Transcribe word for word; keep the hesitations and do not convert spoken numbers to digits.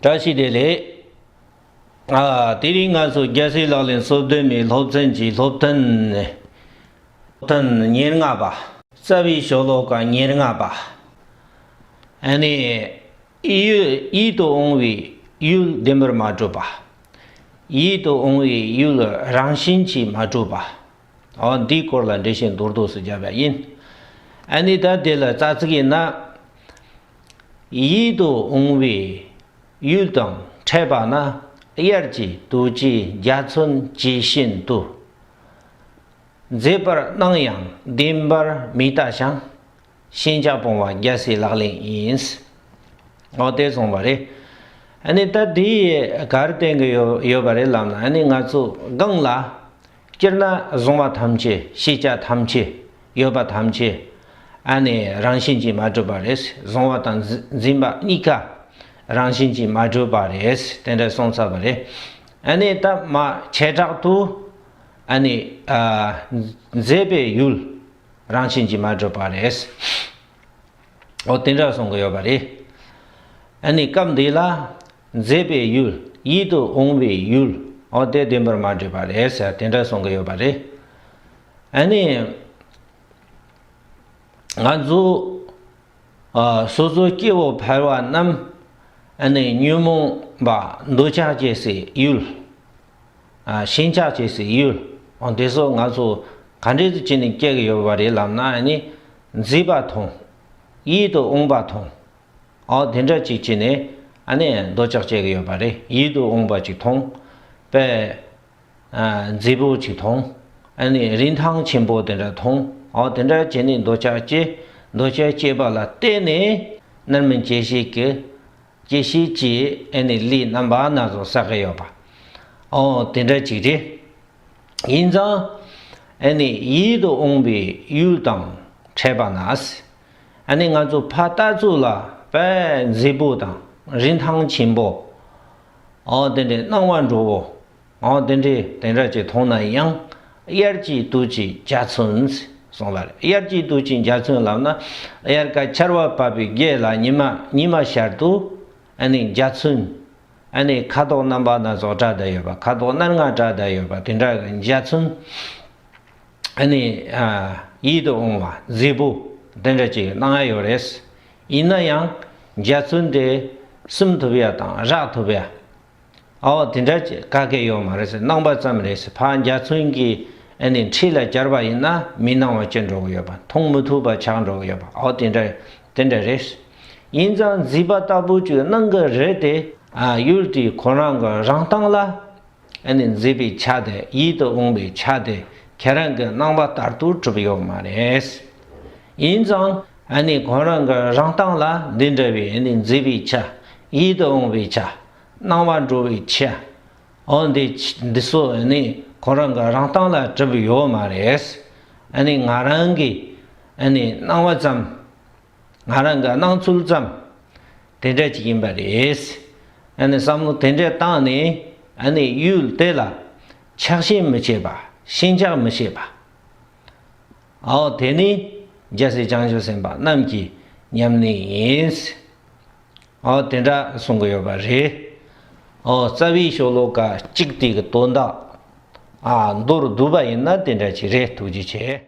བཀྲ་ཤིས་བདེ་ལེགས། ཨ། དེ་རིང་ང་ཚོ་རྒྱལ་སྲས་ལག་ལེན་སོ་བདུན་མའི་སློབ་ཚན་གྱི་སློབ་ཐུན། སློབ་ཐུན་ཉེར་ལྔ་པ། རྩ་བའི་ཤོ་ལོ་ཀ་ཉེར་ལྔ་པ། ཨ་ནི། ཡུལ། ཡིད་དུ་འོང་བའི་ཡུལ་བདེན་པར་མ་གྲུབ་པ། ཡིད་དུ་འོང་བའི་ཡུལ་རང་བཞིན་གྱིས་མ་གྲུབ་པ། འོ། འདིའི་སྐོར་ལ་འགྲེལ་བཤད་མདོར་བསྡུས་སུ་བརྒྱབ་པ་ཡིན། ཨ་ནི་ད་དེ་ལ་རྩ་ཚིག་ཡིན་ན། ཡིད་དུ་འོང་བའི་ཡུལ་དང་འཕྲད་པ་ན། དབྱར་གྱི་དུས་ཀྱི་འཇའ་ཚོན་ཇི་བཞིན་དུ། མཛེས་པར་སྣང་ཡང་བདེན་པར་མི་ལྟ་ཞིང་། ཞེན་ཆགས་སྤོང་བ་རྒྱལ་སྲས་ལག་ལེན་ཡིན། འོ། དེ་གསུངས་པ་རེད། ཨ་ནི་ད་དེ་ག་རེ་བསྟན་གྱི་ཡོད་ཡོད་པ་རེད་ལབ་ན། ཨ་ནི་ང་ཚོ་སྒང་ལ། སྤྱིར་ན་གཟུང་བ་ཐམས་ཅད། ཤེས་བྱ་ཐམས་ཅད། ཡོད་པ་ཐམས་ཅད། ཨ་ནི་རང་བཞིན་གྱིས་མ་གྲུབ་པ་རེད། གཟུང་བ་དང་འཛིན་འཛིན་པ་གཉིས་ཀ་རང་བཞིན་གྱིས་མ་གྲུབ་པ་རེད། དེ་འདྲ་གསུངས་ཚར་བ་རེད། ཨ་ནི་ད་མ་བྱེ་བྲག་ཏུ། ཨ་ནི། ཨ། མཛེས་པའི་ཡུལ་རང་བཞིན་གྱིས་མ་གྲུབ་པ་རེད། འོ། དེ་འདྲ་གསུང་གི་ཡོད་པ་རེད། ཨ་ནི་སྐབས་འདི་ལ་མཛེས་པའི་ཡུལ། ཡིད་དུ་འོང་བའི་ཡུལ། འོ། དེ་བདེན་པར་མ་གྲུབ་པ་རེད་ཟེར། དེ་འདྲ་གསུང་གི་ཡོད་པ་རེད། ཨ་ནི་ང་ཚོ། ཨ། སོ་སོ་སྐྱེ་བོ་ཕལ་བ་རྣམས། ཨ་ནི་ཉོན་མོངས་པ་འདོད་ཆགས་སྐྱེ་སའི་ཡུལ། ཨ། ཞེན་ཆགས་སྐྱེ་སའི་ཡུལ། འོ། དེ་ཚོ་ང་ཚོ་ག་འདྲས་སེ་བྱས་ནས་སྐྱེ་གི་ཡོད་པ་རེད་ལབ་ན། ཨ་ནི་མཛེས་པ་མཐོང་། ཡིད་དུ་འོང་བ་མཐོང་། འོ། དེ་འདྲ་ཅིག་བྱས་ནས། ཨ་ནི་འདོད་ཆགས་སྐྱེ་གི་ཡོད་པ་རེད། ཡིད་དུ་འོང་བ་ཅིག་མཐོང་། དཔེ། ཨ། མཛེས་པོ་ཅིག་མཐོང་། ཨ་ནི་རིན་ཐང་ཆེན་པོ་དེ་འདྲ་མཐོང་། འོ། དེ་འདྲ་བྱས་ནས་འདོད་ཆགས་སྐྱེ། འདོད་ཆགས་སྐྱེས་པ་ལ་བརྟེན་ནས། རྣམ་སྨིན་སྐྱེ་བྱེད་ཀྱི། སྐྱེ་བྱེད་ཀྱི། ཨ་ནི་ལས་རྣམ་པ་སྣ་ཚོགས་བསགས་ཀྱི་ཡོད་པ། འོ། དེ་འདྲ་ཅིག་རེད། ཡིན་ཙང་། ཨ་ནི་ཡིད་དུ་འོང་བའི་ཡུལ་དང་འཕྲད་པ་ན། ཨ་ནི་ང་ཚོ་ཕར་ལྟ་ཚུལ་ལ་དཔེ་མཛེས་པོ་དང་རིན་ཐང་ཆེན་པོ། འོ། དེ་འདྲའི་སྣང་བ་འགྲོ་བོ། འོ། དེ་འདྲའི་དེ་འདྲ་ཅིག་མཐོང་ན་ཡང་། དབྱར་གྱི་དུས་ཀྱི་འཇའ་ཚོན་གསུངས་པ་རེད། དབྱར་གྱི་དུས་ཀྱི་འཇའ་ཚོན་ལབ་ན། དབྱར་ཁ་ཆར་པ་བབས་པའི་རྗེས་ལ་ཉི་མ་ཉི་མ་ཤར་དུས། ཨ་ནི་འཇའ་ཚོན། ཨ་ནི་ཁ་དོག་རྣམ་པ་སྣ་ཚོགས་བཀྲ་བསྡད་ཡོད་པ། ཁ་དོག་སྣ་ལྔ་བཀྲ་བསྡད་ཡོད་པ། དེ་འདྲ་གི་འཇའ་ཚོན། ཨ་ནི། ཨ། ཡིད་དུ་འོང་བ་མཛེས་པོ་དེ་འདྲ་ཅིག་སྣང་ཡ་ཡོད་རེད། ཡིན་ན་ཡང་འཇའ་ཚོན་དེ་སྲུང་ཐུབ་ཡ་དང་རག་ཐུབ་ཡ། འོ། དེ་འདྲ་ཅིག་ག་གེ་ཡོད་མ་རེད་ཟེར། སྣང་བ་ཙམ་རེད་ཟེར། ཕར་འཇའ་ཚོན་གྱི། ཨ་ནི་འཁྲིས་ལ་གྱར་བ་ཡིན་ན་མི་སྣང་བ་ཅིག་འགྲོ་གི་ཡོད་པ། མཐོང་མི་ཐུབ་པ་ཆགས་འགྲོ་གི་ཡོད་པ། འོ། དེ་འདྲ་དེ་འདྲ་རེད། ཡིན་ཙང་མཛེས་པ་ལྟ་བུ་ཅིག་སྣང་གི་རེད་དེ། ཨ། ཡུལ་དེའི་ཁོ་རང་གི་རང་སྟེང་ལ། ཨ་ནི་མཛེས་པའི་ཆ་དེ། ཡིད་དུ་འོང་བའི་ཆ་དེ་ཁྱེད་རང་གི་སྣང་བ་ལྟར་དུ་གྲུབ་ཡོད་མ་རེད། ཡིན་ཙང་ཨ་ནི་ཁོ་རང་གི་རང་སྟེང་ལ་འདི་འདྲ་བའི། ཨ་ནི་མཛེས་པའི་ཆ། ཡིད་དུ་འོང་བའི་ཆ། སྣང་བ་འགྲོ་བའི་ཆ། འོ། འདི་འདི་ཚོ་ཨ་ནི་ཁོ་རང་གི་རང་སྟེང་ལ་གྲུབ་ཡོད་མ་རེད། ཨ་ནི་ང་རང་གི། ཨ་ནི་སྣང་བ་ཙམ། ང་རང་གི་སྣང་ཚུལ་ཙམ་དེ་འདྲ་ཅིག་ཡིན་པ་རེད། ཨ་ནི་བསམ་བློ་དེ་འདྲ་བཏང་ནས། ཨ་ནི་ཡུལ་དེ་ལ་ཆགས་ཞེན་མི་བྱེད་པ། ཞེན་ཆགས་མི་བྱེད་པ། འོ། དེ་ནི་རྒྱལ་སྲས་བྱང་ཆུབ་སེམས་དཔའ་རྣམས་ཀྱི་ཉམས་ལེན་ཡིན། འོ། དེ་འདྲ་གསུང་གི་ཡོད་པ་རེད། འོ། རྩ་བའི་ཤོ་ལོ་ཀ་གཅིག་དེ་གི་དོན་དག། ཨ། མདོར་བསྡུས་པ་ཡིན་ན་དེ་འདྲ་ཅིག་རེད། ཐུགས་རྗེ་ཆེ།